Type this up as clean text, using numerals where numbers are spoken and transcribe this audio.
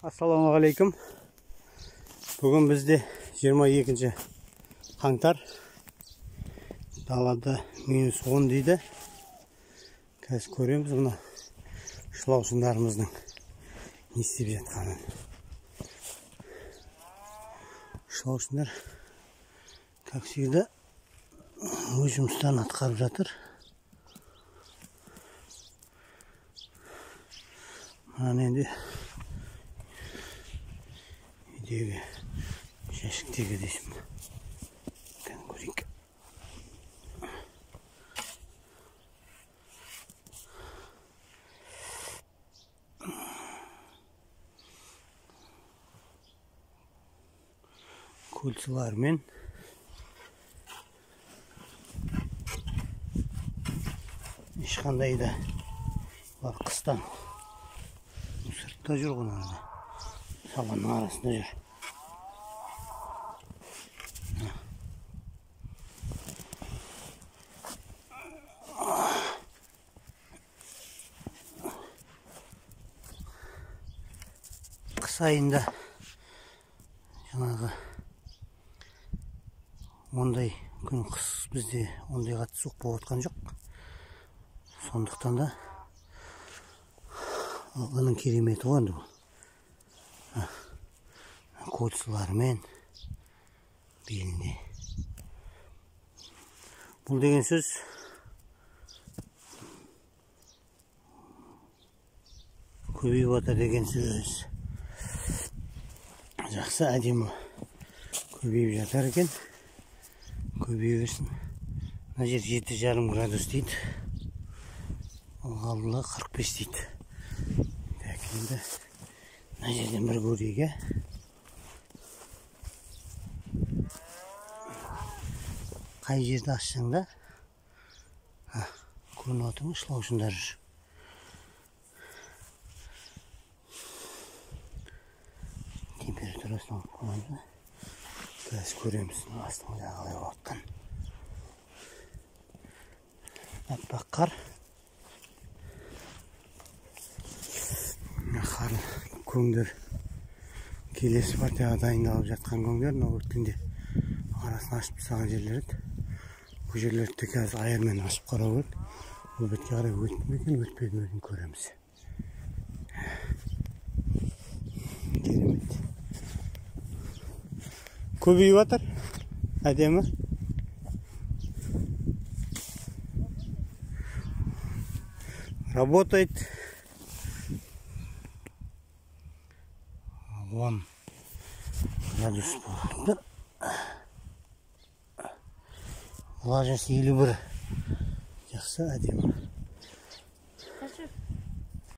Ассалаумағалейкум. Бүгін бізде 22 қаңтар. Далада -10 дейді. Қазір көреміз мына шылаушындарымыздың не істеп жатқанын. Шылаушындар, как всегда, өз жұмыстарын атқарып жатыр. Мына енді үйдегі жәшіктегі дейсің. Кәне көрейік. Кольцалармен ешқандай да бұлар қыстан сыртта жүр ғой, мына сабанның арасында жүр. Қыс айында жаңағы ондай күн қыс бізде ондай қатты суық болып жатқан жоқ. Сондықтан да алланың кереметі ғой енді бұл. Кольцаларымен белінде. Бұл деген сөз көбейіп жатыр деген сөз. Жақсы, әдемі көбейіп жатар екен. Көбейе берсін. Мына жер 7,5 градус дейді. Ылғалдылығы 45 дейді. Так, енді мына жерден бір көрейік, ә? Қай жерді ашсаң да көрініп отыр ма, шылаушындар жүр. Температурасын алып қойғанбыз да. Қазір көреміз астыңғы жағы қалай болып жатқан. Аппақ қар. Қар көңдер келесі партияға дайындалып жатқан көңдер. Мынау өткенде арасын ашып тастаған жерлер еді. Бұл жерлерді қазір айырмен ашып қарау керек. Бұл бетке қарай өтті ме екен, өтпеді ме екен көреміз. Керемет. Көбейіп жатыр. Әдемі. Работает. 10 градус болды. Влажность 51. Жақсы, әдемі.